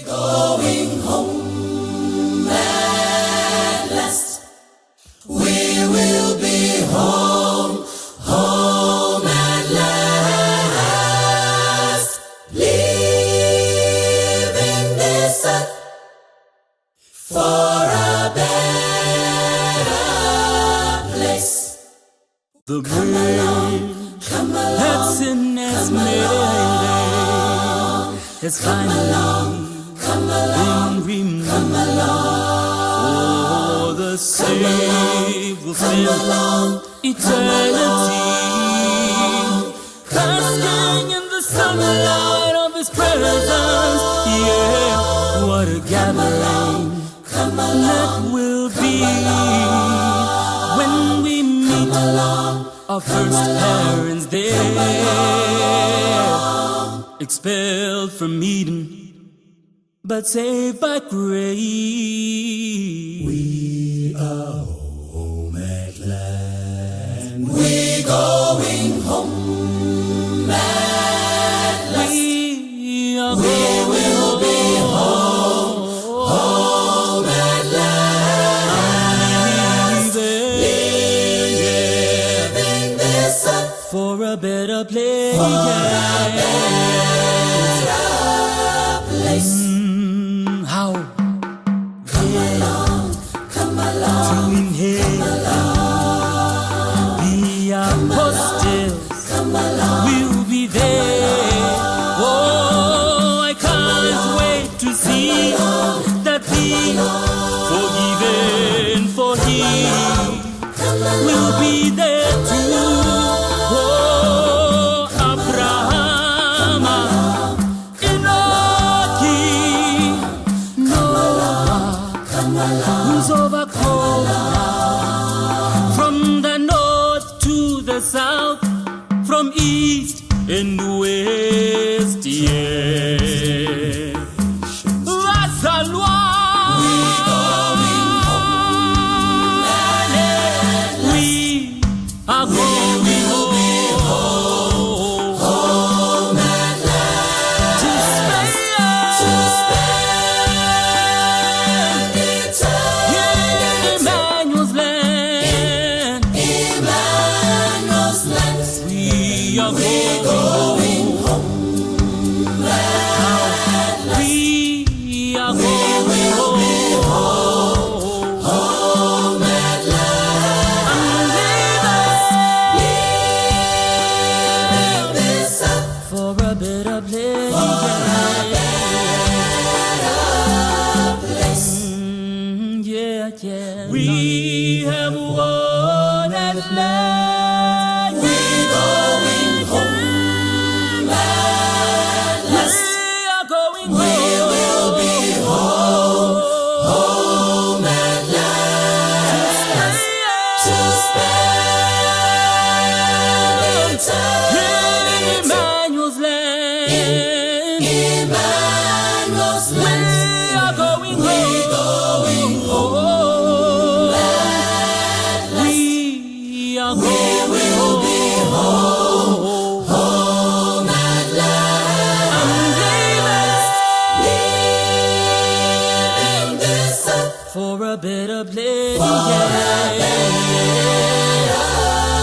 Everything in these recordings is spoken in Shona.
Going home at last. We will be home, home at last. Leaving this earth for a better place. The bridge Come along, that sin has made has finally come along, been removed. come along, For the saved will spend along, eternity basking in the sunlight of His presence. Yeah, what a gathering come that along, will be when we meet along. our first parents there, expelled from Eden, but saved by grace. We are home at last. We're going home at last. We are We going will be home, home at last. Leaving, yeah, Leaving this earth for a better place. for a better place. How Come along, come to along, inherit the apostles come along, will be there. Oh, I can't wait to see that the forgiven for him come along, will be there too. Oh, Abraham, Enoch, Noah, come along, who's overcome from the north to the south, from east and west, yeah. Bazalwane, we are going home, home at last. to To spend spend eternity in Emmanuel's land. Emmanuel's land. We are We're going going home at last. We are going home. Home at last. I'm Leaving this earth leaving for a better place. better place. Yeah. We have won at last. We're going home at last. We are going We home. will be home, home at last. To spend eternity In Emmanuel's land. Emmanuel's We land. are going We're home. going home at last. We are We going will be home. home at last. I'm leaving Leaving this earth for a better place. for a better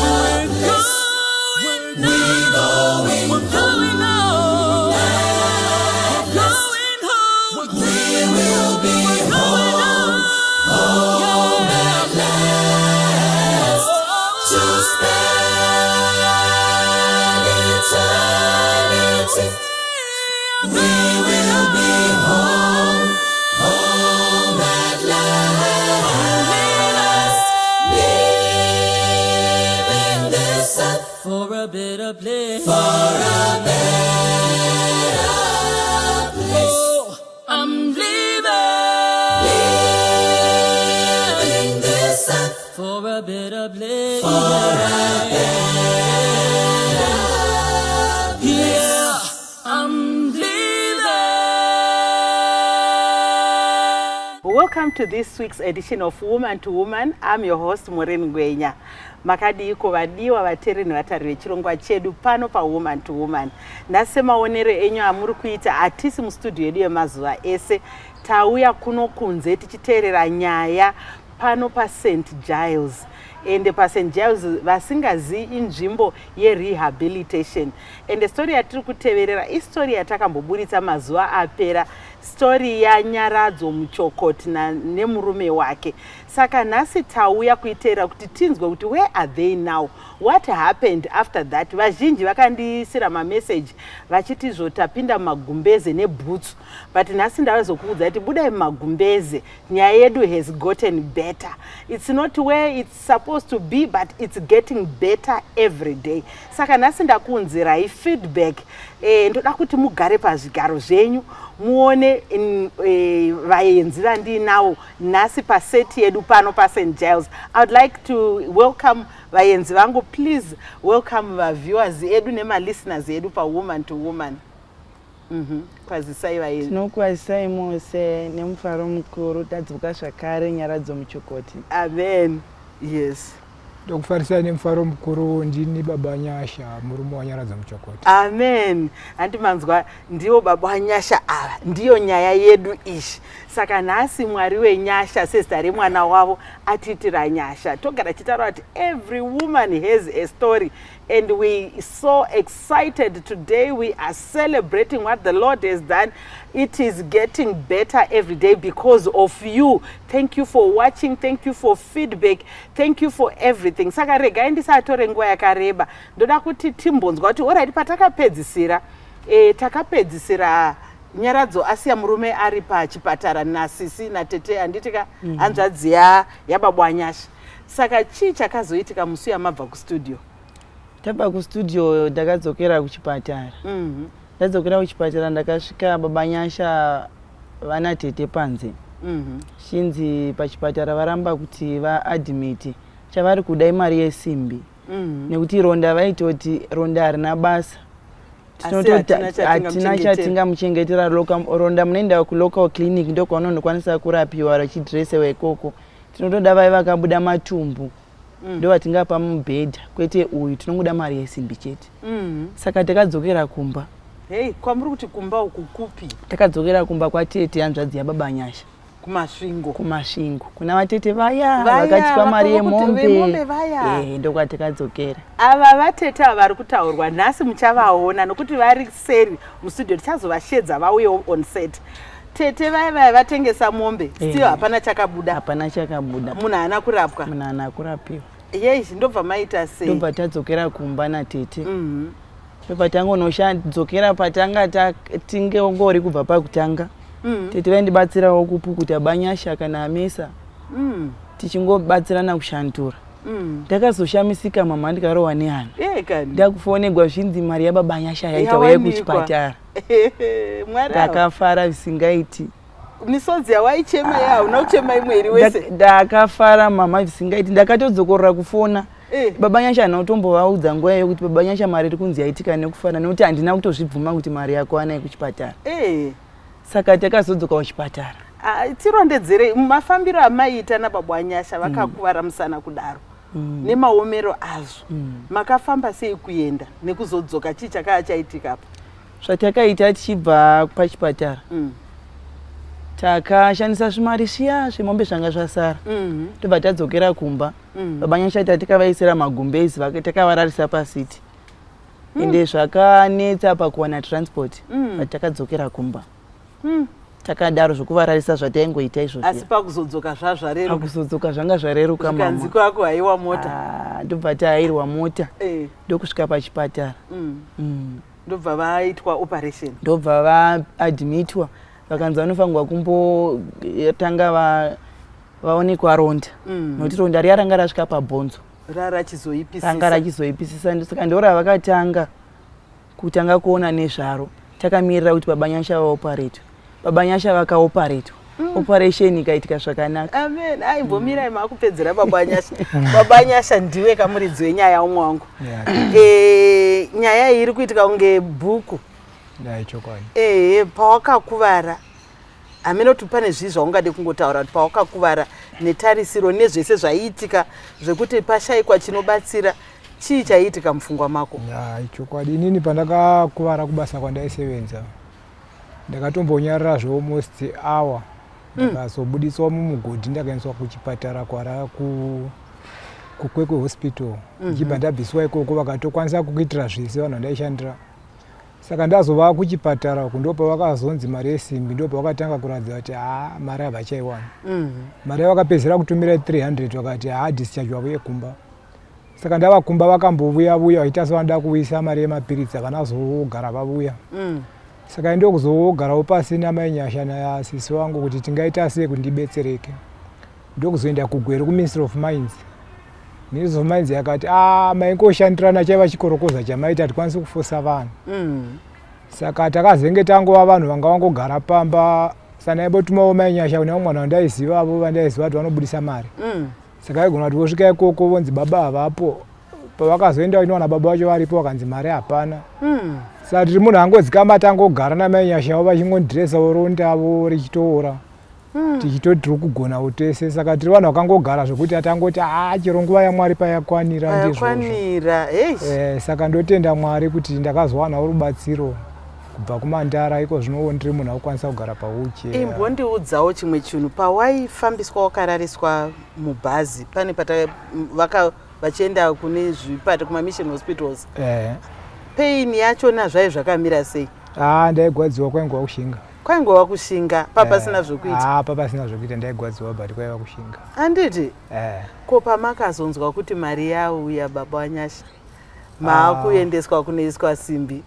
We're place. going We're going We're going home. at We're last. going home. We will be We're going home, home at last. To spend eternity. We will be home, home at last. Leaving this earth For a better place. for a better place. Oh, I'm leaving Leaving this earth for a better place. for a better place. Yeah, I'm leaving. Welcome to this week's edition of Woman to Woman. I'm your host, Maureen Ngwenya. Makadiiko vadiwa vateereri nevatariri vechirongwa chedu pano paWoman to Woman? Nhasi semaonero enyu amuri kuita, hatisi mustudio yedu yemazuva ese. Tauya kuno kunze tichiteerera nyaya pano paSt Giles. Ende paSt Giles, vasingazivi, inzvimbo yerehabilitation. Ende story yatiri kuteverera istori yatakamboburitsa mazuva apera, story yaNyaradzo Muchokoti nemurume wake. Saka nhasi tauya kuiteerera kuti tinzwe kuti where are they now, what happened after that. Vazhinji vakandiisira mameseji vachiti zvo tapinda mumagumbeze nebhutsu, but nhasi ndavazokuudza kuti budai mumagumbeze, nyaya yedu has gotten better. It's not where it's supposed to be, but it's getting better every day. Saka nhasi ndakuunzirai feedback. Ndoda kuti mugare pazvigaro zvenyu muone vaenzi vandinavo nhasi paseti yedu pano paSt Giles. I would like to welcome vaenzi vangu. Please welcome vaviewers edu nemalisteners edu paWoman to Woman. Kwazisai vaenzi. Tinokwazisai mose nemufaro mukuru. Tadzoka zvakare, Nyaradzo Muchokoti. Amen, yes. Ndokufarisai nemufaro mukuru. Ndini Baba Nyasha, murume waNyaradza Muchokoti. Amen. Handi manzwa, ndiwo Baba Nyasha ava, ndiyo nyaya yedu izvi. Saka nhasi Mwari wenyasha, sezita remwana wavo, atiitira nyasha. Togara chitaura kuti every woman has a story, and we so excited today. We are celebrating what the Lord has done. It is getting better every day because of you. Thank you for watching, thank you for feedback, thank you for everything. Saka regai ndisatore nguva yakareba. Ndoda kuti timbonzwa kuti alright, patakapedzisira, takapedzisira Nyaradzo asiya murume ari pachipatara nasisi natete, handitika? Hanzvadzi yababa waNyasha. Saka chii chakazoitika musi yamabva kustudio? Tabva kustudio, ndakadzokera kuchipatara. Ndadzokera kuchipatara, ndakasvika Baba Nyasha vana tete panze. Chinzi pachipatara varamba kuti vaadmit, chavari kuda imari yesimbi, nekuti ronda, vaitoti ronda harina basa. Asi hatina Hatina chatingamuchengetera. Chatingamuchengetera ronda. Munoenda kulocal clinic, ndokwaunondokwanisa kurapiwa rachidhiresewa ikoko. Tinotoda vai vakabuda matumbu, ndo vatingapa mubhedha, kwete uyu. Tinongoda mari yesimbi chete. Saka takadzokera kumba. Hei, kwamuri kuti kumba uku kupi? Takadzokera kumba kwatete, hanzvadzi yababa Nyasha. KuMasvingo? KuMasvingo, kuna vatete vaya Vaya, vakatipa mari yemombe. Vemombe vaya. Ndokwatakadzokera. Ava vatete ava vari kutaurwa nhasi muchavaona nokuti vari seri mustudio. Tichazovashedza vauyewo on set. Tete vaya vaya vatengesa mombe, still hapana chakabuda? Hapana chakabuda. Munhu haana kurapwa? Munhu haana kurapiwa. Yei, ndobva maita sei? Ndobva tadzokera kumba natete. Ndobva tangonodzokera patanga tingongori kubva pakutanga. Tete vaindibatsirawo kupukuta banyasha kana amesa, tichingobatsirana kushantura. Ndakazoshamisika mama, ndikarohwa nehana. Ee kani. Ndakufonegwa zvinzi mari yababa Nyasha yaita, uye Yawanikwa. kuchipatara. Mwari ava. Ndakafara zvisingaiti. Misodzi yawaichema ye, hauna kuchema imwe iri wese? Ndakafara mama zvisingaiti. Ndakatodzokorora kufona. Baba Nyasha handina kutombovaudza nguva iyoyo kuti baba Nyasha mari iri kunzi yaitika, nekufara, nekuti handina kutozvibvuma kuti mari yakwana yekuchipatara. Saka takazodzoka kuchipatara. Ah, tirondedzerei mafambiro amaiita nababa waNyasha vakakuvara musana kudaro, nemaomero azvo. Makafamba sei kuenda nekuzodzoka? Chii chakaa chaitika apa? Zvatakaita tichibva pachipatara, takashandisa zvimari zviya zvemombe zvanga zvasara. Tobva tadzokera kumba. Baba Nyasha tatikavaisira magumbezi, takavararisa pasiti. Ende zvakanetsa pakuwana transport, but takadzokera kumba. Takadaro zvokuvararisa zvataingoita izvozvo. Asi pakuzodzoka zvazvareruka? Pakuzodzoka zvanga zvareruka Zvikanzi mama. kwako haiwa mota. Ah, ndobva tahairwa mota, ndokusvika pachipatara. Ndobva vaitwa operation? Ndobva vaadmitwa, vakanzi vanofanirwa kumbotanga vaonekwa ronda, nokuti ronda riya ranga rasvika pabhonzo. Rarachizoipisisa. Ranga rachizoipisisa. Saka ndo ravakatanga kutanga kuona nezvaro, takamirira kuti baba Nyasha vaoparetwe. Baba Nyasha vakaoparetwa, operation ikaitika zvakanaka. Amen. Aimbomirai, maakupedzera Baba Nyasha. Baba Nyasha, ndiwe kamuridzi wenyaya, umwe wangu. Nyaya iyi iri kuitika kunge bhuku. Dai, chokwadi. Ehe, pawakakuvara. Hamene kuti pane zvii zvaungade kungotaura kuti pawakakuvara netarisiro nezvese zvaiitika zvekuti pashayikwa chinobatsira, chii chaiitika mupfungwa mako? Ya, chokwadi inini pandakakuvara kubasa kwandaisevenza, ndakatombonyarara zvealmost hour. Ndakazobudiswa mumugodhi, ndakaendeswa kuchipatara kwara kuKwekwe Hospital. Ndichibva ndabviswa ikoko, vakatokwanisa kukuitira zvese vanhu vandaishandira. Saka ndazova kuchipatara uku, ndopavakazonzi mari yesimbi, ndopavakatanga kuratidza kuti haa, mari havachaiwana. Mari yavakapedzisira kutumira 300, vakati haa, discharge wavuye kumba. Saka ndava kumba, vakambovuya vuya vachiita sevanoda kuuyisa mari yemapiritsi, havana kuzogara vavuya. Saka ndokuzogarawo pasi namai Nyasha nasisi vangu kuti tingaita sei kuti ndibetsereke. Ndokuzoenda kuGweru kuMinistry of Mines. Ministry of Mines yakati a maingoshandirana, chaiva chikorokoza chamaita, hatikwanisi kufosa vanhu. Saka takazenge tangova vanhu vanga vangogara pamba. Sanaimbotumawo mai Nyasha kune vamwe vanhu vandaizivavo, vandaiziva kuti vanobudisa mari. Saka aigona kuti vosvika ikoko vonzi baba havapo. Pavakazoenda vachinowana baba vacho varipo, vakanzi mari hapana. Saka tiri munhu angodzikama, tangogara namai Nyashawo vachingondhiresawo rondavo richitoora. Tichitoti tiri kugonawo tese. Saka tiri vanhu vakangogara zvokuti atangoti haa, chero nguva yaMwari payakwanira, ndizvozvo. Payakwanira, hei. Saka ndotenda Mwari kuti ndakazowanawo rubatsiro kubva kuMandara. Iko zvinowo ndiri munhu akukwanisa kugara pawheelchair. Imbondiudzawo chimwe chinhu. Pawaifambiswa wakarariswa mubhazi, pane pata vaka vachienda kune zvipata, kumamission hospitals, pain yachona zvai zvakamira sei? Haa, ndaigwadziwa, kwaingova kushinga. Kwaingova kushinga, papasina zvokuita. Haa, papasina zvokuita, ndaigwadziwa, but kwaiva kushinga. Handiti? Ko pamakazonzwa kuti mari yauya, baba waNyasha, maakuendeswa kunoiswa simbi?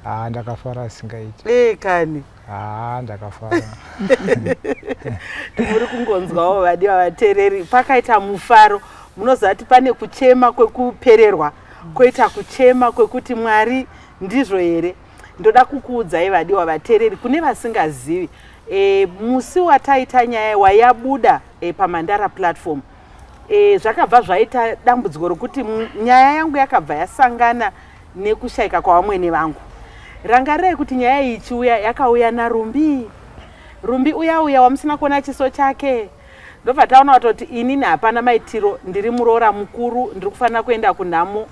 Haa, ndakafara asingaiti. E kani. Haa, ndakafara. Muri kungonzwawo, vadiwa vateereri, pakaita mufaro. Munoziva kuti pane kuchema kwekupererwa, kwoita kuchema kwekuti Mwari, ndizvo here? Ndoda kukuudzai, vadiwa vateereri, kune vasingazivi, musi wataita nyaya wayabuda paMandara platform, zvakabva zvaita dambudziko rokuti nyaya yangu yakabva yasangana nekushayika kwavamwene vangu. Rangarirai kuti nyaya iyi ichiuya yakauya naRumbi. Rumbi uya uya wamusina kuona chiso chake. Ndobva taona kutoti inini hapana maitiro, ndiri muroora mukuru, ndiri kufanira kuenda kunhamo.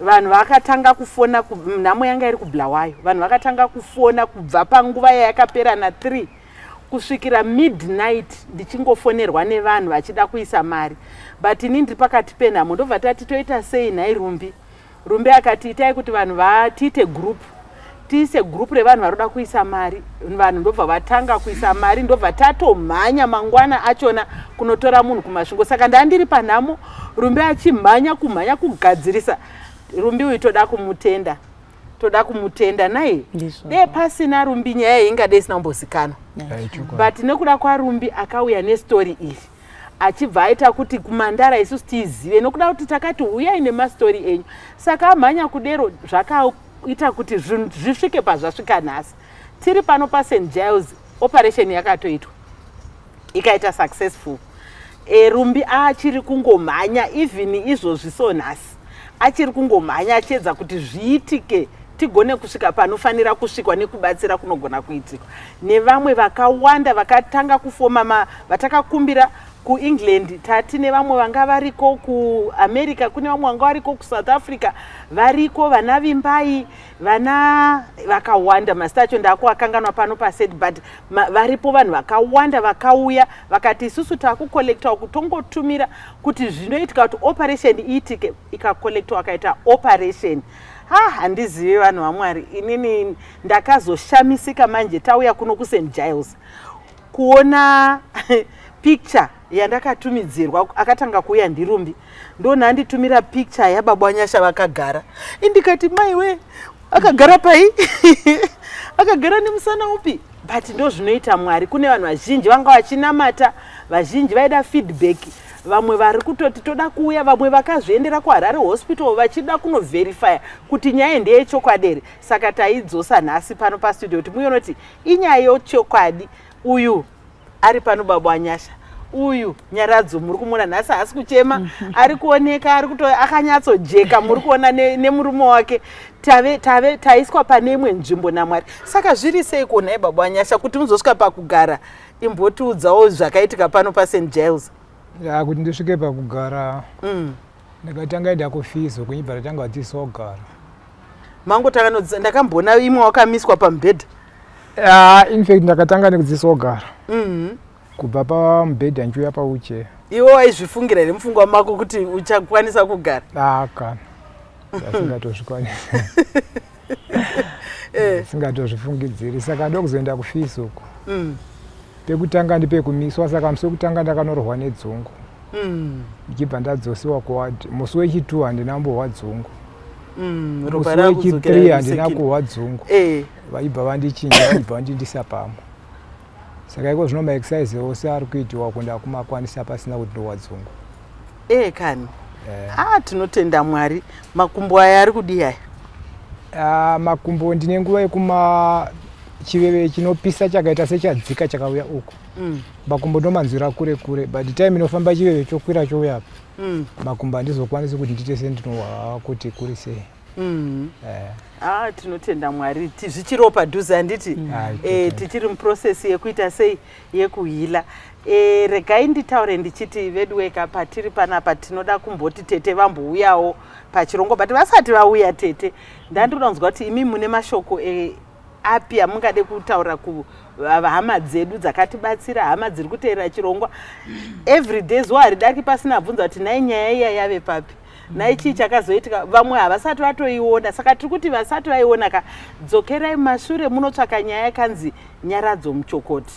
Vanhu vakatanga kufona, nhamo yanga iri kuBulawayo. Vanhu vakatanga kufona kubva panguva yayakapera na3 kusvikira midnight, ndichingofonerwa nevanhu vachida kuisa mari, but ini ndiri pakati penhamo. Ndobva tati toita sei nhai Rumbi? Rumbi akati itai kuti vanhu vatiite group, tiise group revanhu varoda kuisa mari. Vanhu ndobva vatanga kuisa mari, ndobva tatomhanya mangwana achona kunotora munhu kuMasvingo. Saka ndandiri panhamo, Rumbi achimhanya kumhanya kugadzirisa. Rumbi uyu toda kumutenda, toda kumutenda nai. Ndizvo. Dee pasina Rumbi, nyaya iyi ingade isina kumbozikanwa. Chokwadi. But nekuda kwaRumbi akauya nestori iri, achibva aita kuti kuMandara isusu tiizive, nokuda kuti takati uyai nemastori enyu. Saka amhanya kudero, zvakaita kuti zvinhu zvisvike pazvasvika nhasi. Tiri pano paSt Giles, operation yakatoitwa ikaita successful. Rumbi achiri kungomhanya even izvozvi, so nhasi achiri kungomhanya achiedza kuti zviitike, tigone kusvika panofanira kusvikwa nekubatsira kunogona kuitika nevamwe vakawanda vakatanga kufoma vatakakumbira kuEngland. Tati nevamwe vanga variko kuAmerica, kune vamwe vanga variko kuSouth Africa, variko vana Vimbai, vana vakawanda. Mazita acho ndakuakanganwa pano paset, but varipo vanhu vakawanda vakauya vakati isusu takucollecta kutongotumira kuti zvinoitika kuti operation iitike. Ikacollectwa, akaita operation. Ha, handizivi, vanhu vaMwari, inini ndakazoshamisika manje tauya kuno kuSt Giles kuona picture yandakatumidzirwa. Akatanga kuuya ndiRumbi, ndona anditumira picture yababa waNyasha vakagara. Indikati maiwe, akagara pai? Akagara nemusana upi? But ndo zvinoita Mwari. Kune vanhu vazhinji vanga vachinamata, vazhinji vaida feedback, vamwe vari kutoti toda kuuya, vamwe vakazviendera kuHarare Hospital vachida kunoverifya kuti nyaya ndeyechokwadi here. Saka taidzosa nhasi pano pastudio kuti muone kuti inyaya yechokwadi. Uyu ari pano baba waNyasha uyu, Nyaradzo, muri kumuona nhasi haasi kuchema, ari kuoneka ari kuto akanyatsojeka. Muri kuona nemurume wake tave taiswa pane imwe nzvimbo naMwari. Saka zviri sei kuonai baba waNyasha kuti muzosvika pakugara? Imbotiudzawo zvakaitika pano paSt Giles. Ya, kuti ndisvike pakugara, ndakatanga enda kufizo kunyibva ndatanga vadzidziswa kugara. Mangotanga nodzidza, ndakamboona imwe wakamiswa pamubhedha. Ah, in fact ndakatanga nekudzidziswa kugara kubva pamubhedha ndichiuya paucheya. Iwe waizvifungira here mupfungwa mako kuti uchakwanisa kugara? Ah, kana asingatozvikwanisi, singatozvifungidziri. Saka ndokuzoenda kufisi uko. Pekutanga ndipekumiswa, saka musi wekutanga ndakanorwa nedzungu, ndichibva ndadzosiwa kuward. Musi wechi2 handina kumbohwa dzungu. Ropa Musi rakudzokera wechi3 handina musekini. kuhwa dzungu. Vaibva vandichinja, vaibva vandindisa pamwe. Saka iko zvino maexercise ose ari kuitiwa kunda kumakwanisa pasina kuti ndohwa dzungu. Kani. Eh. Ah, tinotenda Mwari. Makumbo aya ari kudii aya? Ah, makumbo ndine nguva yekuma chiveve chinopisa chakaita sechadzika chakauya uku. Makumbo ndomanzwira kure kure, but time inofamba chiveve chokwira chouya apa, makumbo handizokwanisi kuti ndiite sendinohwa kuti kuri sei. Eh. Ah, tinotenda Mwari. Zvichiriwo padhuze, handiti? Ah, Eh, tichiri muprocess yekuita sei, yekuheala. Regai nditaure ndichiti veduweka, patiri panapa tinoda kumboti tete vambouyawo pachirongwa, but vasati vauya, tete, ndandoda kunzwa kuti imi mune mashoko api amungade kutaura kuhama dzedu dzakatibatsira, hama dziri kuteerera chirongwa everyday. Zuva haridariki pasina bvunza kuti, "Nhai, nyaya iya yave papi? Nhai, chii chakazoitika?" Vamwe havasati vatoiona, saka tiri kuti vasati vaiona ka, dzokerai mashure munotsvaka nyaya yakanzi Nyaradzo Muchokoti.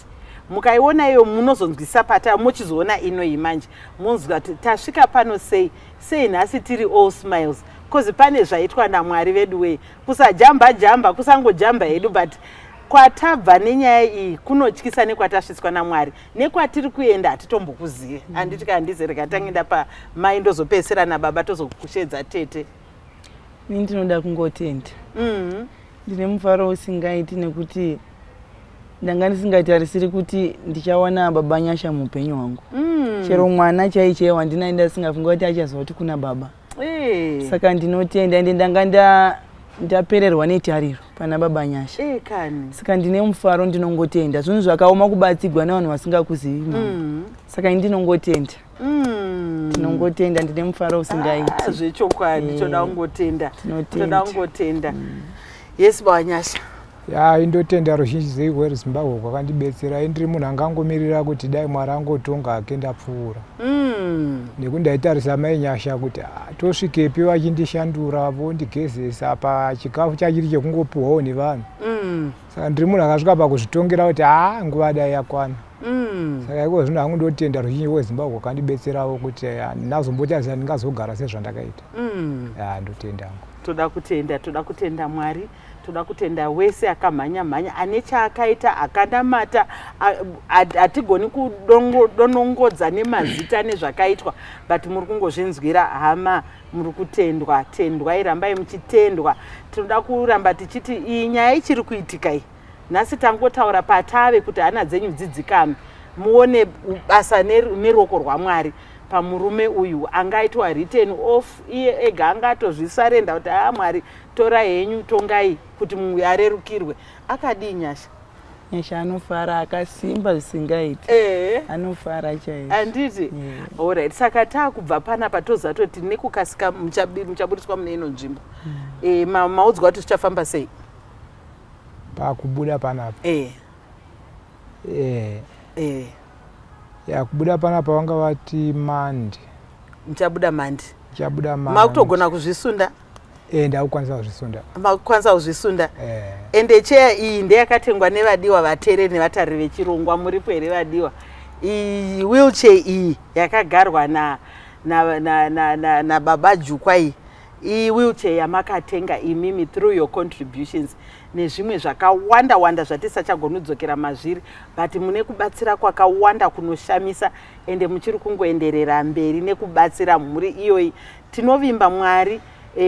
Mukaiona iyo munozonzwisa pata muchizoona inoyi manje, munzwa kuti tasvika pano sei, sei nhasi tiri all smiles, cause pane zvaitwa naMwari vedu wei. Kusajamba jamba, kusangojamba hedu, but kwatabva nenyaya iyi kunotyisa, nekwatasvitswa naMwari nekwatiri kuenda hatitombokuzive. Handiti? Ka handizi, rega tange pamai, ndozopedzisira nababa, tozokushedza tete. Ini ndinoda kungotenda. Ndine mufaro usingaiti nekuti ndanga ndisingatarisiri kuti ndichawana baba Nyasha muupenyu hwangu. Chero mwana chai chaiwo handina, ndasingafunga kuti achaziva kuti kuna baba. Saka ndinotenda, ende ndanga ndapererwa netariro pana baba Nyasha. Kani. Saka ndine mufaro, ndinongotenda. Zvinhu zvakaoma kubatsigwa nevanhu vasingakuzivi, mama. Saka ini ndinongotenda. Ndinongotenda, ndine mufaro usingaiti. Ah, zvechokwadi. Toda kungotenda. Tinotenda. Toda kungotenda. Yes, baba Nyasha. Ya, indotenda ruzhinji rweZimbabwe kwakandibetsera. Indiri munhu angangomirira kuti dai Mwari angotonga hake ndapfuura, nekuti ndaitarisa mai Nyasha kuti, "Ah, tosvikepi vachindishandura, vondigezesa pachikafu chachiri chekungopuhwawo nevanhu?" Saka ndiri munhu akasvika pakuzvitongera kuti, "Haa, nguva dai yakwana." Saka iko zvino hangu ndotenda ruzhinji rweZimbabwe kwakandibetseravo kuti handinazombotarisa ndingazogara sezvandakaita. Ya, ndotenda hangu. Toda kutenda, toda kutenda Mwari, toda kutenda wese akamhanya mhanya, ane chaakaita, akanamata. Hatigoni kudonongodza nemazita nezvakaitwa, but muri kungozvinzwira. Hama, muri kutendwa, tendwai, rambai muchitendwa. Tinoda kuramba tichiti iyi nyaya ichiri kuitika iyi. Nhasi tangotaura patave kuti hana dzenyu dzidzikame, muone basa neruoko rwaMwari pamurume uyu. Angaitwa written off, iye ega angatozvisurrender kuti, "Haa, Mwari, torai henyu, tongai kuti munhu arerukirwe." Akadii Nyasha? Nyasha anofara, akasimba zvisingaiti. Anofara chaizvo. Handiti? Alright, saka taakubva panapa, toziva toti nekukasika muchaburitswa mune ino nzvimbo. Maudzwa kuti zvichafamba sei? Pakubuda panapa? Eh. Ya, kubuda panapa vanga vati Monday. Muchabuda Monday? Chabuda Monday. Makutogona kuzvisunda? Ndakukwanisa kuzvisunda. Makukwanisa kuzvisunda? Eh. Ende cheya iyi ndeyakatengwa nevadiwa vateereri nevatariri vechirongwa. Muripo here, vadiwa? Iyi wheelchair iyi yakagarwa nababa na, na, na, na baba Jukwa, iyi iyi wheelchair yamakatenga imimi through your contributions nezvimwe zvakawanda wanda zvatisachagoni mazviri, but mune kubatsira kwakawanda kunoshamisa, ende muchiri kungoenderera mberi nekubatsira mhuri iyoyi. Tinovimba Mwari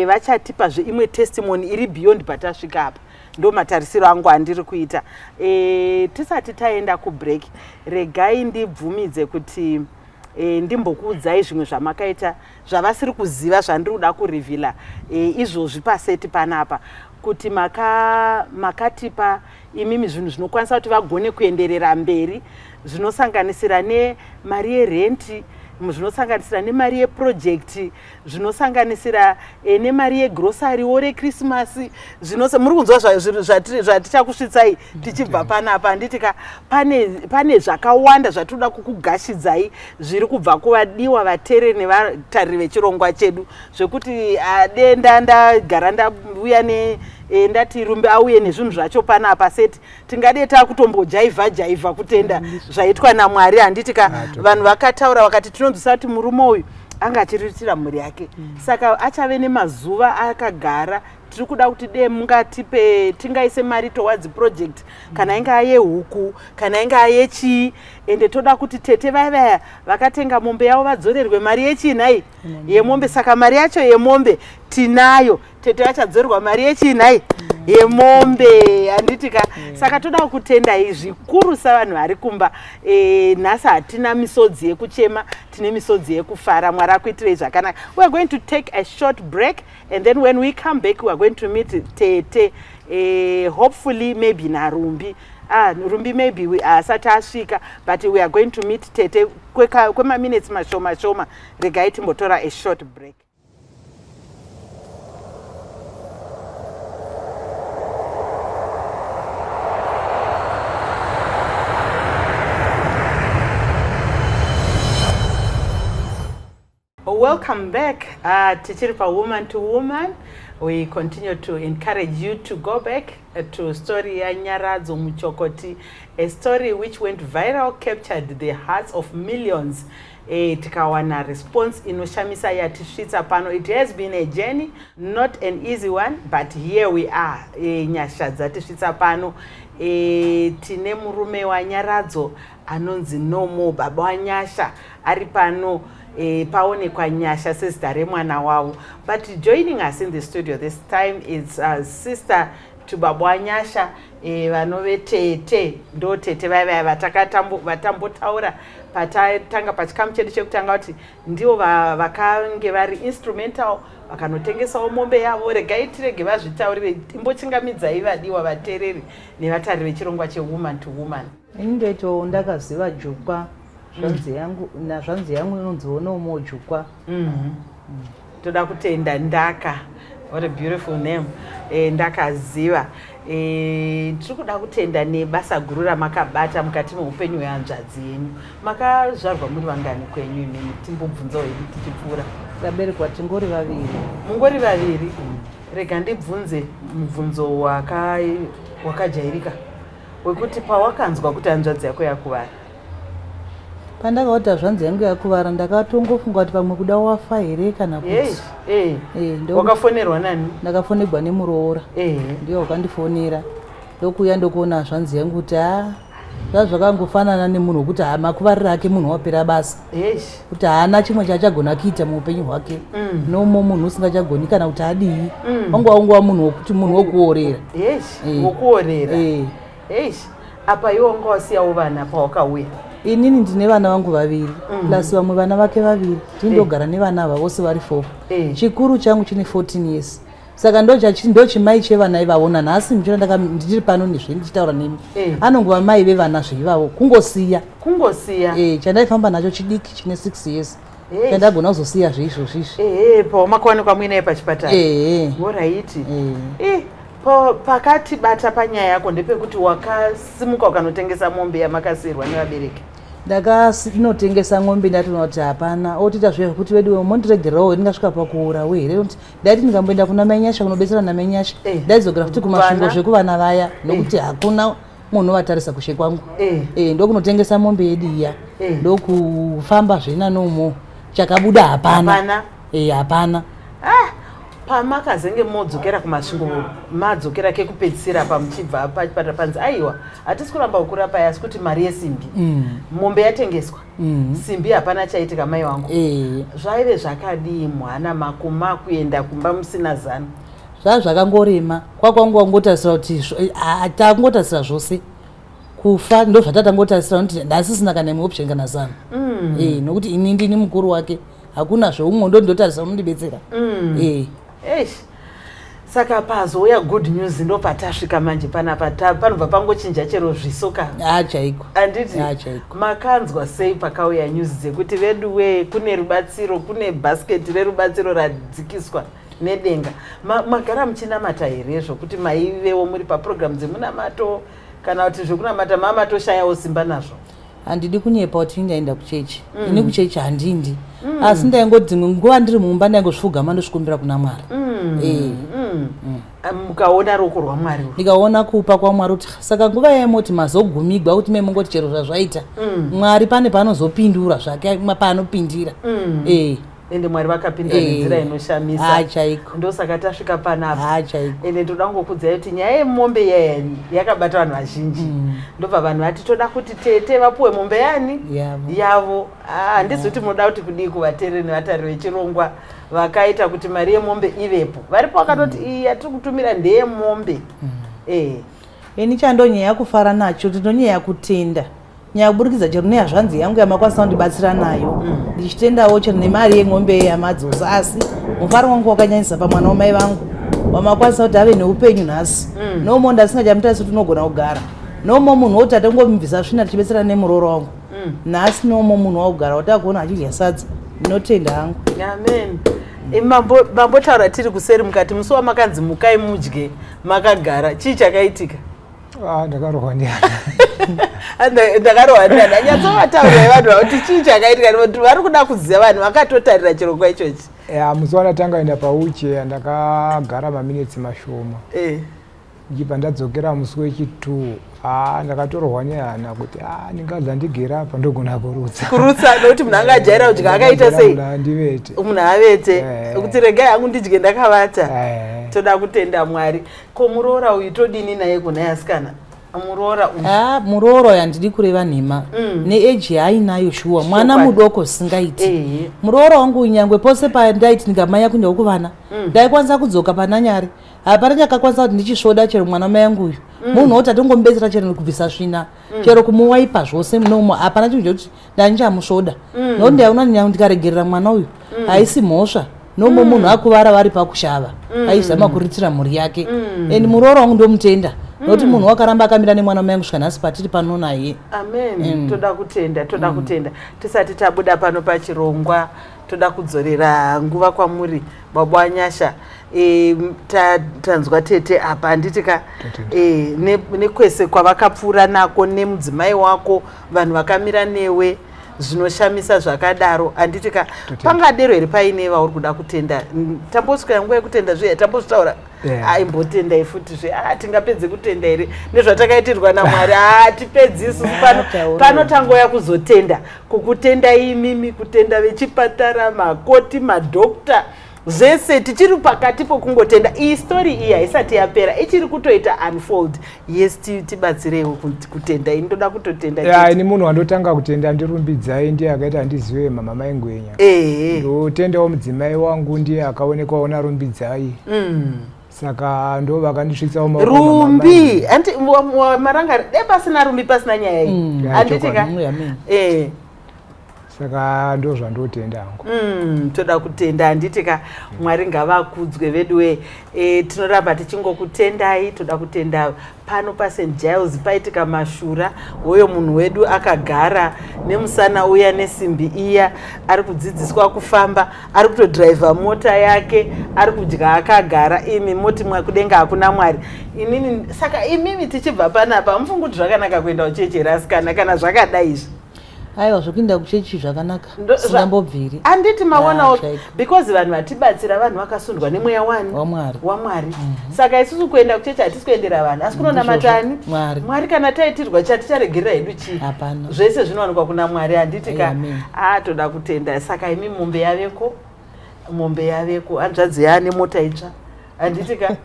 vachatipazve imwe testimony iri beyond patasvika apa. Ndo matarisiro angu andiri kuita. Tisati taenda kubreak, regai ndibvumidze kuti ndimbokuudzai zvimwe zvamakaita zvavasiri kuziva, zvandiri kuda kureveala izvozvi paseti panapa. Kuti makatipa imimi zvinhu zvinokwanisa kuti vagone kuenderera mberi, zvinosanganisira nemari yerenti, zvinosanganisira nemari yeprojekti, zvinosanganisira nemari yegrosariwo rekrisimasi. Muri kunzwa zvatichakusvitsai tichibva panapa, handiti ka? Pane zvakawanda zvatinoda kukugashidzai zviri kubva kuvadiwa vateereri nevatariri vechirongwa chedu, zvekuti denda ndagara ndauya ne ndati Rumbi auye nezvinhu zvacho panapa seti tingade takutombojaivha jaivha kutenda zvaitwa naMwari, handiti ka? Vanhu vakataura vakati tinonzwisa kuti murume uyu anga achiriritira mhuri yake, saka achave nemazuva akagara. Tiri kuda kuti de mungatipe tingaise mari towards project, kana ingaa yehuku, kana ingaa yechii. Ende toda kuti tete vaya vaya vakatenga mombe yavo vadzorerwe mari yechii nhai? Yemombe. Saka mari yacho yemombe tinayo. Tete vachadzorerwa mari yechii nhai? Yemombe, handiti ka? Saka toda kutendai zvikuru savanhu vari kumba. Nhasi hatina misodzi yekuchema, tine misodzi yekufara. Mwari akuitirei zvakanaka. We are going to take a short break and then when we come back we are going to meet tete, hopefully maybe naRumbi. Ah, Rumbi maybe asati asvika, but we are going to meet tete kwemaminutes mashoma shoma. Regai timbotora a short break. Welcome back. Tichiri pa Woman to Woman. We continue to encourage you to go back to story ya Nyaradzo Muchokoti, a story which went viral, captured the hearts of millions. Tikawana response inoshamisa yatisvitsa pano. It has been a journey, not an easy one, but here we are. Nyasha dzatisvitsa pano. Tine murume waNyaradzo anonzi Nomo, baba waNyasha ari pano. Paonekwa Nyasha sezita remwana wavo. But joining us in the studio this time is sister to baba waNyasha, vanove tete. Ndo tete vaya vaya vatambotaura patatanga pachikamu chedu chekutanga kuti ndivo vakange vari instrumental vakanotengesawo mombe yavo. Regai tirege vazvitaurire. Imbochingamidzai vadiwa vateereri nevatariri vechirongwa cheWoman to Woman. Ini ndoitawo ndakaziva Jukwa zvanzi yangu nazvanzi yangu inonziwo Nomo Jukwa. Toda kutenda Ndaka. What a beautiful name. Ndakaziva. Tiri kuda kutenda nebasa guru ramakabata mukati meupenyu hwehanzvadzi yenyu. Makazvarwa muri vangani kwenyu imimi? Timbobvunzawo hedu tichipfuura. Taberekwa tingori vaviri. Mungori vaviri. Rega ndibvunze mubvunzo wakajairika wekuti pawakanzwa kuti hanzvadzi yako yakuvara. Pandakaoti hazvanzi yangu yakuvara, ndakatongofunga kuti pamwe kuda wafa here kana kuti. Wakafonerwa nani? Ndakafonerwa nemuroora. Ndiye wakandifonera, ndokuuya ndokuona hazvanzi yangu kuti ha, zvazvakangofanana nemunhu wekuti ha, makuvariro ake munhu wapera basa, kuti haana chimwe chaachagona kuita muupenyu hwake. Nomo munhu usingachagoni kana kuti adii, wanga wangova munhu wekuti munhu wokuorera. Wokuorera. Eish, apa iwe wanga wasiyawo vana pawakauya? Inini ndine vana vangu vaviri, plus vamwe vana vake vaviri. Tindogara nevana ava vose vari four. Chikuru changu chine 14 years, saka ndochimai chevana ivavo. Nanhasi muchiona ndiri pano nezve ndichitaura nemi, anongova mai vevana zveivavo, kungosiya. Kungosiya. Chandaifamba nacho chidiki chine 6 years, chandagona kuzosiya zveizvozvo izvi. Ehe, pawamakawanikwa muinaye pachipatara. Ehe. Alright. Pakatibata panyaya yako ndepekuti wakasimuka ukanotengesa mombe yamakasiyirwa nevabereki. Ndakainotengesa ng'ombe, ndatoona kuti hapana otoita zvekuti vedu mondiregererawo, ndingasvika pakuurawo here? Nokuti ndaiti ndingamboenda kuna Mainyasha kunobetsera naMainyasha, ndaidzokera futi kuMasvingo Vana? zvekuvana vaya, nokuti hakuna munhu unovatarisa kushe kwangu. Ndokunotengesa mombe yedu iya, ndokufamba zvenanomo, chakabuda hapana. Hapana. Hapana. Ah, pamakazenge modzokera kuMasvingo, madzokera kekupedzisira pamuchibva pachipatara, panzi aiwa, hatisi kuramba kukurapai, asi kuti mari yesimbi, mombe yatengeswa, simbi hapana chaitika mai wangu. Zvaive zvakadii mwana mako makuenda kumba musina zano? Zvaa zvakangorema kwakwangu, wangotarisira kuti tangotarisira zvose kufa, ndo zvatatangotarisira, kuti ndasisina kana imwe option kana zano. Nokuti ini ndini mukuru wake, hakuna zveumwe, ndo ndinotarisa unondibetsera. Eish. Saka pazouya good news, ndopatasvika manje panapa. Panobva pangochinja chero zviso ka. Ha, chaiko. Handiti? Ha, chaiko. Makanzwa sei pakauya news dzekuti veduwe, kune rubatsiro, kune bhasiketi rerubatsiro radzikiswa nedenga? Magara muchinamata here, zvokuti maivewo muri papurogiramu dzemunamato, kana kuti zvekunamata mamatoshayawo simba nazvo? Handidi kunyepa kuti ndaenda kuchechi. Ini kuchechi handindi, asi ndaingoti dzimwe nguva ndiri mumba ndaingozvifugama, ndosvikumbira kuna Mwari. Mukaona ruoko rwaMwari urwu. Ndikaona kupa kwaMwari kuti saka nguva yaimoti mazogumigwa kuti memungoti chero zvazvaita, Mwari pane paanozopindura zvake, paanopindira. Ende Mwari vakapindura nenzira inoshamisa. Ha, chaiko. Ndosaka tasvika panapa. Ha, chaiko. Ende ndoda kungokudzai kuti nyaya yemombe yayani yakabata vanhu vazhinji. Ndobva vanhu vati toda kuti tete vapuwe mombe yani? Yavo. Yavo. Ah, handizi kuti munoda kuti kudii kuvateereri nevatariri vechirongwa vakaita kuti mari yemombe ivepo. Varipo vakatoti iyi yatiri kutumira ndeyemombe. Ini chandonyanya kufara nacho, ndinonyanya kutenda nyaya kuburikidza chero nehazvanzi yangu yamakwanisa kundibatsira nayo, ndichitendawo chero nemari yemombe yamadzosa. Asi mufaro wangu wakanyanyisa pamwana wamai vangu wamakwanisa kuti ave neupenyu nhasi. Nomo ndasingachamutarisi kuti unogona kugara nomo, munhu woti atongomubvisa svina tichibetsera nemurooro wangu. Nhasi nomo munhu wakugara watakuona achidya sadza. Ndinotenda hangu. Amen. Mambotaura tiri kuseri mukati musi wamakanzi mukai mudye makagara, chii chakaitika? Ah, ndakarohwa ndiana. Ndakarohwa ndiana. Nyatsovataurirai vanhu vakuti chii chakaitika, nekuti vari kuda kuziva, vanhu vakatotarira chirongwa ichochi. Ya, musi wandatanga enda pauche ndakagara maminitsi mashoma. Ndichibva ndadzokera musi wechi2, a ndakatorohwa nehana kuti a ndingadla ndigere apa, ndogona kurutsa. Kurutsa, nokuti munhu anga ajaira kudya akaita sei? Munhu ndivete. Munhu avete. Kuti regai hangu ndidye ndakavata. Toda kutenda Mwari. Ko muroora uyu todini naye kuna asikana, muroora uyu? Ah, muroora uyu handidi kureva nhema, neeji yaainayo, shuwa mwana mudoko singaiti. Muroora wangu nyangwe pose pandaiti ndikamanya kuendawo kuvana, ndaikwanisa kudzoka pananyari, hapana chakakwanisa kuti ndichisvoda chero mwana mai yangu uyu. Munhu woti atongomubetsera chero kubvisa svina, chero kumuwaipa zvose nomo, hapana chinhu chekuti ndandichamusvoda, nokuti ndaiona nyangwe ndikaregerera mwana uyu haisi mhosva. Nomo munhu akuvara vari pakushava, aizama kuriritira mhuri yake. And muroora wangu ndomutenda nokuti munhu wakaramba akamira nemwana mai yangu kusvika nhasi patiri pano naye. Amen. Toda kutenda, toda kutenda. Tisati tabuda pano pachirongwa, toda kudzorera nguva kwamuri, baba waNyasha. Tanzwa tete apa, handiti ka? Tatenda. Nekwese kwavakapfuura nako nemudzimai wako, vanhu vakamira newe zvinoshamisa zvakadaro, handiti ka? Totenda. Pangadero here paine vauri kuda kutenda? Tambosvika nguva yekutenda zviya, tambozvitaura. Aimbotendai futi zve. Ah, tingapedze kutenda here nezvatakaitirwa naMwari? Hatipedzi isusu pano. Taura. Pano tangoya kuzotenda, kukutendai imimi, kutenda vechipatara, makoti, madhokta, zvese. Tichiri pakati pokungotenda. Iyi story iyi haisati yapera, ichiri kutoita unfold. Yes, tibatsireiwo kutenda. Ini ndoda kutotenda Ya, chete. ini munhu wandotanga kutenda ndiRumbidzai, ndiye akaita handizive mama Maingwenya. Ndotendawo mudzimai wangu, ndiye akaonekwawo naRumbidzai. Saka ndo vakandisvitsawo maoko amama Rumbi Maingwenya. anti marangari dai pasina Rumbi, pasina nyaya iyi, Ya, handiti ka? chokwadi. Amen. Saka ndo zvandotenda hangu. Toda kutenda, handiti ka? Mwari ngavakudzwe veduwe. Tinoramba tichingokutendai. Toda kutenda pano paSt Giles paitika mashura hoyo, munhu wedu akagara nemusana uya nesimbi iya, ari kudzidziswa kufamba, ari kutodhiraivha mota yake, ari kudya akagara. Imi moti kudenga hakuna Mwari? Inini saka imimi tichibva panapa, mufungi kuti zvakanaka kuenda kuchechi here, asikana, kana zvakadai izvi? Aiwa, zvokuenda kuchechi zvakanaka. Singambobviri. Handiti maonawo? Ah, chaiko. Because vanhu vatibatsira, vanhu vakasundwa nemweya wani? WaMwari. WaMwari. Saka isusu kuenda kuchechi hatisi kuendera vanhu, asi kunonamatani? Mwari. Mwari. Kana taitirwa chaticharegerera hedu chii? Hapana. Zvese zvinowanikwa kuna Mwari, handiti ka? Amen. A, toda kutenda. Saka imi, mombe yaveko, mombe yaveko, hanzvadzi yaane mota itsva, handiti ka?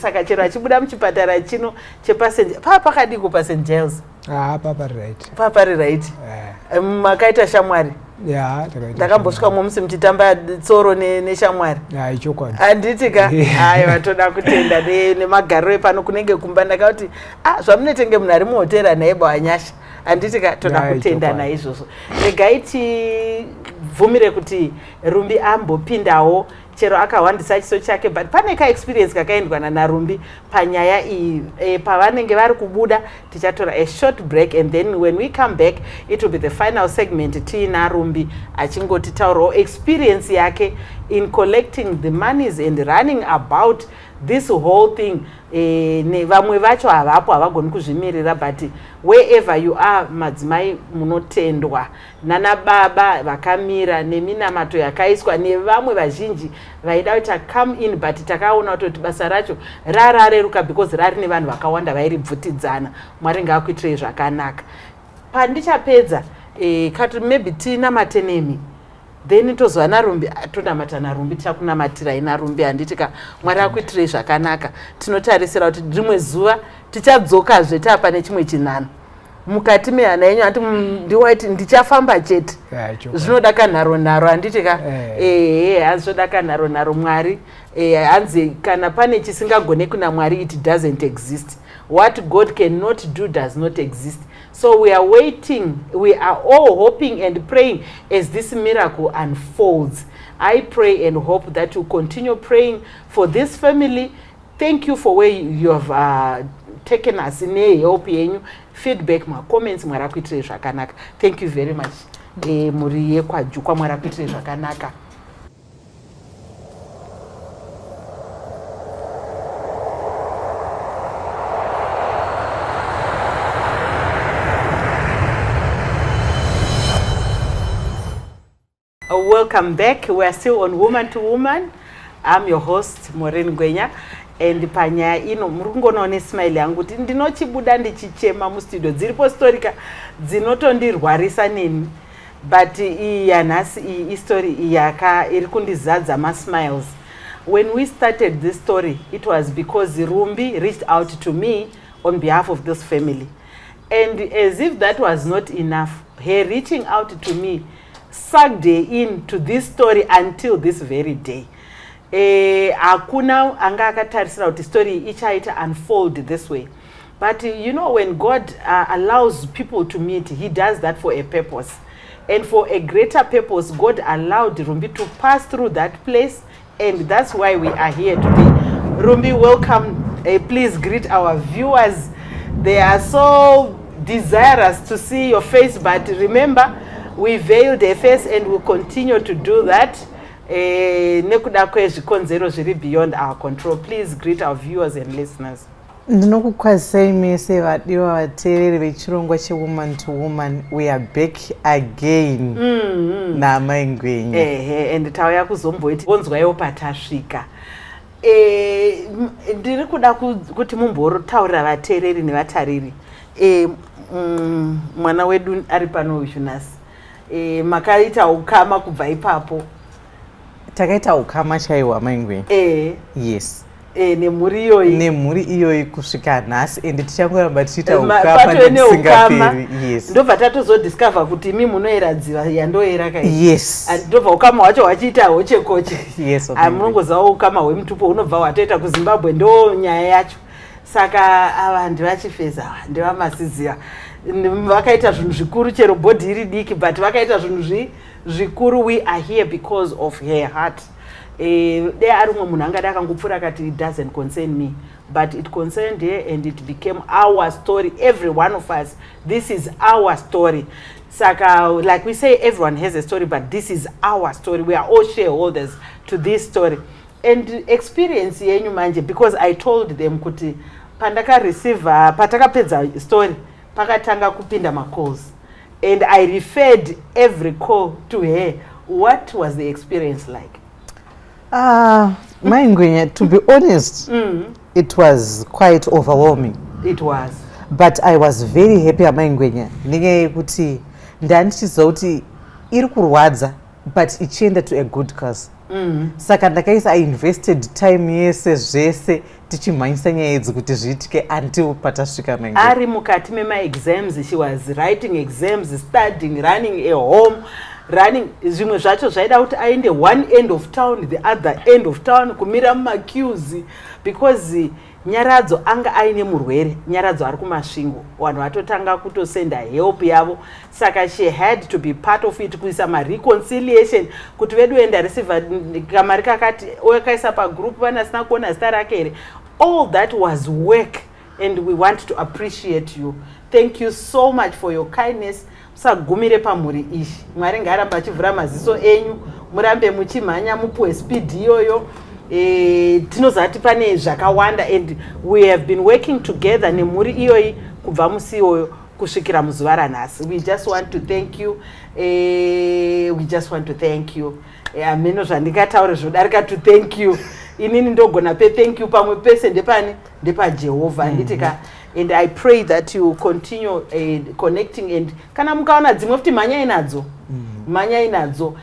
Saka chero achibuda muchipatara chino chepaSt paa pakadiko paSt Giles? Ah, papa right. Paa pari right. Makaita shamwari. Ya, takaita. Ndakambosvika musi muchitamba tsoro neshamwari. Ya, ichokwadi. Handiti ka? Aiwa, toda kutenda nemagariro epano, kunenge kumba. Ndakauti ah, zvamunetenge munhu ari muhotera naibo anyasha, handiti ka? Toda Ya, kutenda ichokwadi. naizvozvo. Regai tibvumire kuti Rumbi ambopindawo. Chero akahwandisa chiso chake, but pane kaexperience kakaendwa naRumbi panyaya iyi. Pavanenge vari kubuda, tichatora a short break, and then when we come back, it will be the final segment tiina Rumbi achingotitaurawo experience yake in collecting the monies and running about this whole thing. Vamwe vacho havapo, havagoni kuzvimirira, but wherever you are, madzimai munotendwa, nana baba vakamira neminamato yakaiswa nevamwe vazhinji vaida kuita come in, but takaona kutoti basa racho rarareruka because rari nevanhu vakawanda vairibvutidzana. Mwari ngaakuitirei zvakanaka. Pandichapedza, kati maybe tinamate nemi, then tozova naRumbi, tonamata naRumbi. Tichakunamatirai naRumbi, handiti ka? Mwari akuitirei zvakanaka. Tinotarisira kuti rimwe zuva tichadzokazve taapa nechimwe chinhano mukati mehana yenyu. Handi ndiwaiti ndichafamba chete? Zvinoda kanharo nharo, handiti ka? Ehe, hanzi kanharo nharo. Mwari, hanzi kana pane chisingagone kuna Mwari, it doesn't exist. What God cannot do does not exist. So we are waiting, we are all hoping and praying as this miracle unfolds. I pray and hope that you continue praying for this family. Thank you for where you have taken us nehelp yenyu, feedback, macomments. Mwari akuitirei zvakanaka. Thank you very much, mhuri yekwaJukwa. Mwari akuitirei zvakanaka. Welcome back. We are still on Woman to Woman. I'm your host, Maureen Gwenya. And panyaya ino muri kungonawo nesmile yangu kuti ndinochibuda ndichichema mustudio. Dziripo story ka dzinotondirwarisa neni, but iyi yanhasi iyi istory yaka iri kundizadza masmiles. When we started this story, it was because Rumbi reached out to me on behalf of this family, and as if that was not enough, her reaching out to me sucked her into this story until this very day. Hakuna anga akatarisira kuti story iyi ichaita unfold this way, but you know, when God allows people to meet, he does that for a purpose, and for a greater purpose God allowed Rumbi to pass through that place, and that's why we are here today. Rumbi, welcome. Please greet our viewers. They are so desirous to see your face, but remember, we veiled a face and will continue to do that nekuda kwezvikonzero zviri beyond our control. Please greet our viewers and listeners. Ndinokukwazisai mese vadiwa vateereri vechirongwa cheWoman to Woman. We are back again naamai Ngwenya. Ehe, and tauya kuzomboiti vonzwaiwo patasvika. Ndiri kuda kuti mumbotaurira vateereri nevatariri. Mwana wedu ari pano uyu nhasi, makaita ukama kubva ipapo? Takaita ukama chaiwo, amai Ngwenya. Yes. Nemhuri iyoyi? Nemhuri iyoyi kusvika nhasi, ende tichangoramba tichiita ukama Patove neukama. nekusingaperi, yes. Ndobva tatozodiscover kuti imi munoera dziva yandoera kai? Yes. And ndobva ukama hwacho hwachiita hochekoche. Yes. Ah, munongozivawo ukama hwemutupo hunobva hwatoita kuZimbabwe, ndo nyaya yacho. Saka ava ndivachifeza, ava ndivamasiziva, vakaita zvinhu zvikuru, chero body iri diki, but vakaita zvinhu zvikuru. We are here because of her heart. Dai ari umwe munhu angadi akangopfuura akati it doesn't concern me, but it concerned her and it became our story. Every one of us, this is our story. Saka like we say, everyone has a story, but this is our story. We are all shareholders to this story. And experience yenyu manje, because I told them kuti pandakareceiva, patakapedza story, pakatanga kupinda macalls, and I referred every call to her. What was the experience like? Mai Ngwenya, to be honest, it was quite overwhelming. It was. But I was very happy, amai Ngwenya, nenyaya yekuti ndandichiziva kuti iri kurwadza but ichienda to a good cause. Saka ndakaisa, I invested time yese, zvese, tichimhanyisa nyaya idzi kuti zviitike until patasvika, mai Ngwenya. Ari mukati memaexams, she was writing exams, studying, running a home, running zvimwe zvacho zvaida kuti aende one end of town, the other end of town, kumira mumaqueues, because Nyaradzo anga aine murwere. Nyaradzo ari kuMasvingo, vanhu vatotanga kutosenda help yavo, saka she had to be part of it, kuisa mareconciliation kuti vedu endareceiva kamari kakati, wakaisa pagroup, vanasina kuona zita rake here. All that was work and we want to appreciate you. Thank you so much for your kindness. Musagumire pamhuri iyi. Mwari ngaaramba achivhura maziso enyu, murambe muchimhanya, mupuwe speed iyoyo. Tinozati pane zvakawanda and we have been working together nemhuri iyoyi kubva musi iwoyo kusvikira muzuva ranhasi. We just want to thank you. We just want to thank you. Hameno zvandingataure zvodarika to thank you. Inini ndogona pe thank you pamwe pese ndepani? NdepaJehovha, handiti ka? And I pray that you continue connecting, and kana mukaona dzimwe futi, mhanyai nadzo, mhanyai nadzo.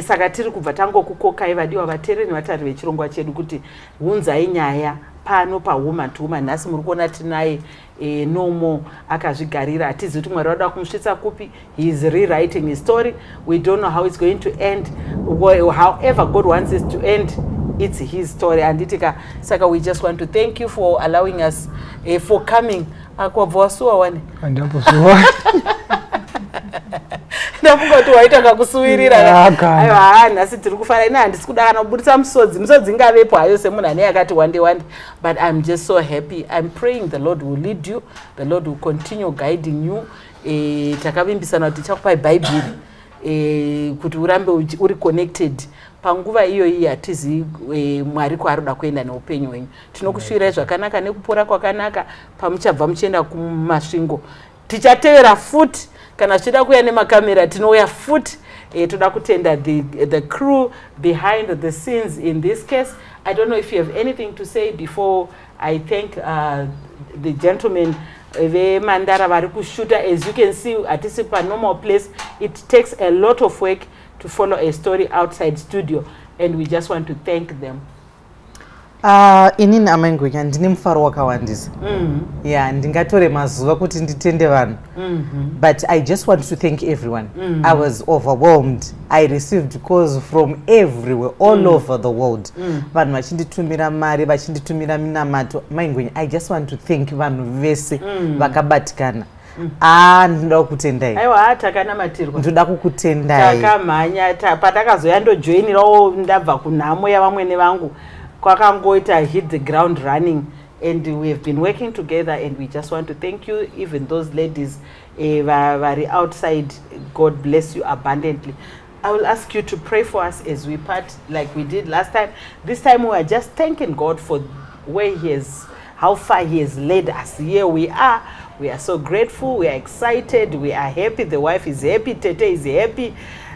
Saka tiri kubva tangokukokai, vadiwa vateereri nevatari vechirongwa chedu, kuti hunzai nyaya pano paWoman to Woman. Nhasi muri kuona tinaye Nomo akazvigarira. Hatizivi kuti Mwari vada kumusvitsa kupi. He is rewriting his story. We don't know how it's going to end. Well, however God wants it to end, it's his story, handiti ka? Saka we just want to thank you for allowing us, for coming. Akwabva wasuwa wani? Andambosuwa. Ndafunga kuti waita kakusuwirira. Ah, kana. Aiwa, ha, nhasi tiri kufara. Ina handisi kuda kana kubudisa musodzi. Musodzi ingavepo hayo semunhu ane yakati wande wande, but I'm just so happy. I'm praying the Lord will lead you, the Lord will continue guiding you. Takavimbisana kuti tichakupai Bhaibheri kuti urambe uri connected panguva iyoyi. Hatizivi Mwari kwaari kuda kuenda neupenyu hwenyu. Tinokushuvirai zvakanaka nekupora kwakanaka. Pamuchabva muchienda kuMasvingo, tichatevera futi. Kana zvichida kuuya nemakamera, tinouya futi. Toda kutenda the crew behind the scenes in this case. I don't know if you have anything to say before I thank the gentlemen veMandara vari kushuta. As you can see, hatisi panormal place. It takes a lot of work to follow a story outside studio and we just want to thank them. Inini amaingwenya ndine mufaro wakawandisa. Ya, ndingatore mazuva kuti nditende vanhu, but I just want to thank everyone. I was overwhelmed. I received calls from everywhere, all over the world, vanhu vachinditumira mari, vachinditumira minamato. Maingwenya, I just want to thank vanhu vese vakabatikana. Ah, ndinoda kukutendai. Aiwa, takanamatirwa. Ndoda kukutendai. Takamhanya patakazoya ndojoinirawo ndabva kunhamo yavamwene vangu, kwakangoita hit the ground running and we have been working together and we just want to thank you, even those ladies vari outside. God bless you abundantly. I will ask you to pray for us as we part, like we did last time. This time we are just thanking God for where he has how far he has led us. Here we are. We are so grateful. We are excited. We are happy. The wife is happy. Tete is happy.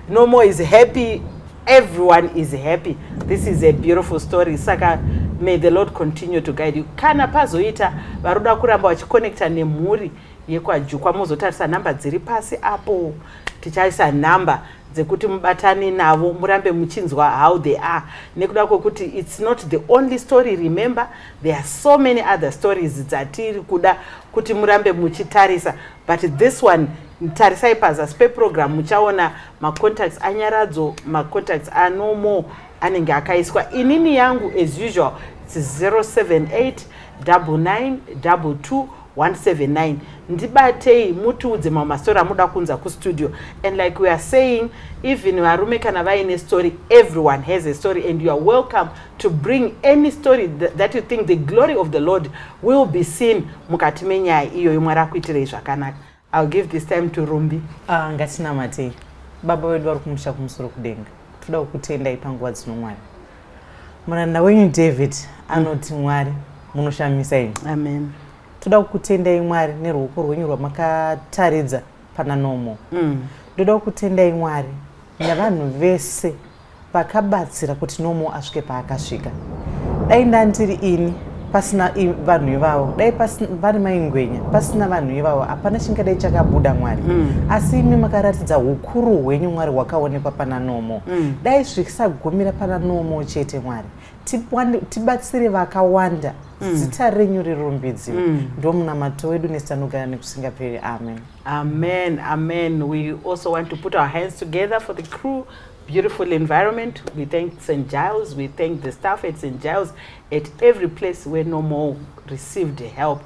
No More is happy. Everyone is happy. This is a beautiful story. Saka may the Lord continue to guide you. Kana pazoita varoda kuramba vachiconnecta nemhuri yekwaJukwa, muzotarisa nhamba dziri pasi apo. Tichaisa nhamba dzekuti mubatane navo, murambe muchinzwa how they are, nekuda kwekuti it's not the only story. Remember, there are so many other stories dzatiri kuda kuti murambe muchitarisa, but this one, tarisai pazasi peprogram, muchaona macontacts aNyaradzo, macontacts aNomo anenge akaiswa. Inini yangu, as usual, it's 078 99 22 179. Ndibatei, mutiudze mamwe mastori amuda kunza kustudio. And like we are saying, even varume kana vaine story, everyone has a story and you are welcome to bring any story that you think the glory of the Lord will be seen mukati menyaya iyoyo. Mwari akuitirei zvakanaka. I'll give this time to Rumbi. Ah, ngatinamatei. Baba vedu vari kumusha kumusoro kudenga, toda kukutendai panguva dzino, Mwari. Muranda wenyu David anoti, Mwari, munoshamisa imi. Amen. Toda kukutendai, Mwari, neruoko rwenyu rwamakataridza pana Nomo. Ndoda kukutendai, Mwari, nevanhu vese vakabatsira kuti Nomo asvike paakasvika. Dai ndandiri ini pasina vanhu ivavo, dai vari Maingwenya pasina vanhu ivavo, hapana chingadai chakabuda, Mwari. Asi imi makaratidza ukuru hwenyu, Mwari, hwakaonekwa pana Nomo. Dai zvisagumira pana Nomo chete, Mwari. Tibatsire vakawanda. Zita renyu rirumbidziwe. Ndomunamato wedu nesanogara nekusingaperi. Amen. Amen, amen. We also want to put our hands together for the crew. Beautiful environment. We thank St. Giles. We thank the staff at St. Giles at every place where No More received help.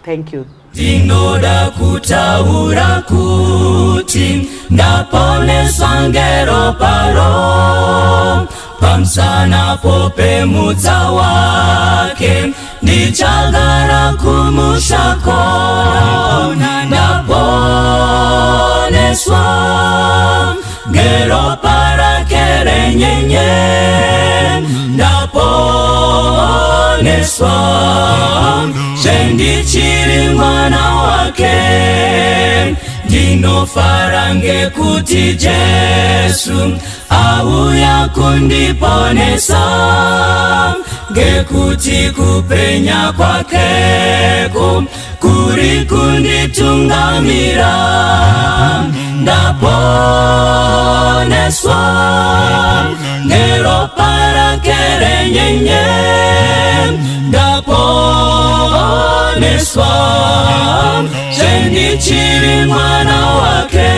Thank you. Ndinoda kutaura kuti ndaponeswa ngeropa pamusana pemutsa wake, ndichagara kumushako. Ndaponeswa ngeropa rake renyenye, ndaponeswa zvendichiri mwana wake. Ndinofara ngekuti Jesu auya kundiponesa, ngekuti kupenya kwakeko kuri kunditungamira. Ndaponeswa ngeropa rake renyenye, ndaponeswa zvendichiri mwana wake.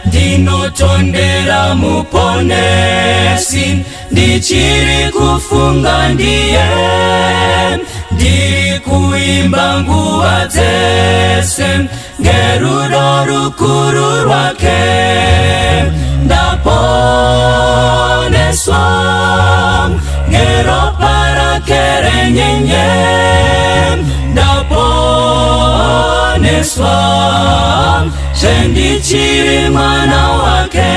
Ndinotondera Muponesi, ndichiri kufunga ndiye, ndiri kuimba nguva dzese ngerudo rukuru rwake. Ndaponeswa ngeropa rake renyenye, ndaponeswa zvendichiri mwana wake.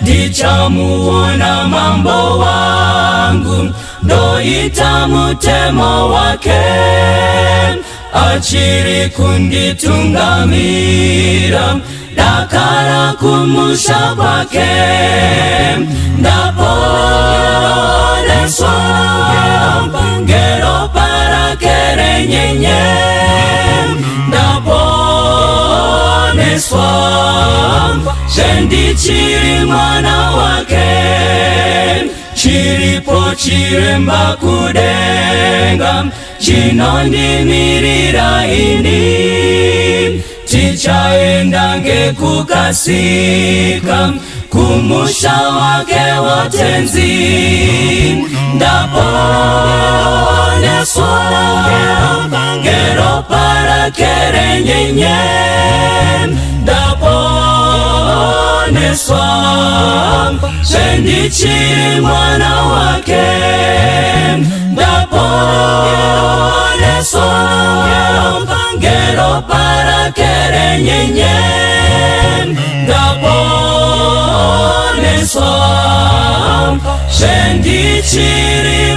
Ndichamuona Mambo wangu, ndoita mutemo wake, achiri kunditungamira dakara kumusha kwake. Ndaponeswa ngeropa rake renyenye, ndaponeswa zvendichiri mwana wake. Chiripo chiremba kudenga chinondimirira ini, tichaenda ngekukasika kumusha wake watenzi. Ndaponeswa ngeropa rake renyenye, ndaponeswa zvendichiri mwana wake. Ndaponeswa ngeropa rake renyenye, ndaponeswa zvendichiri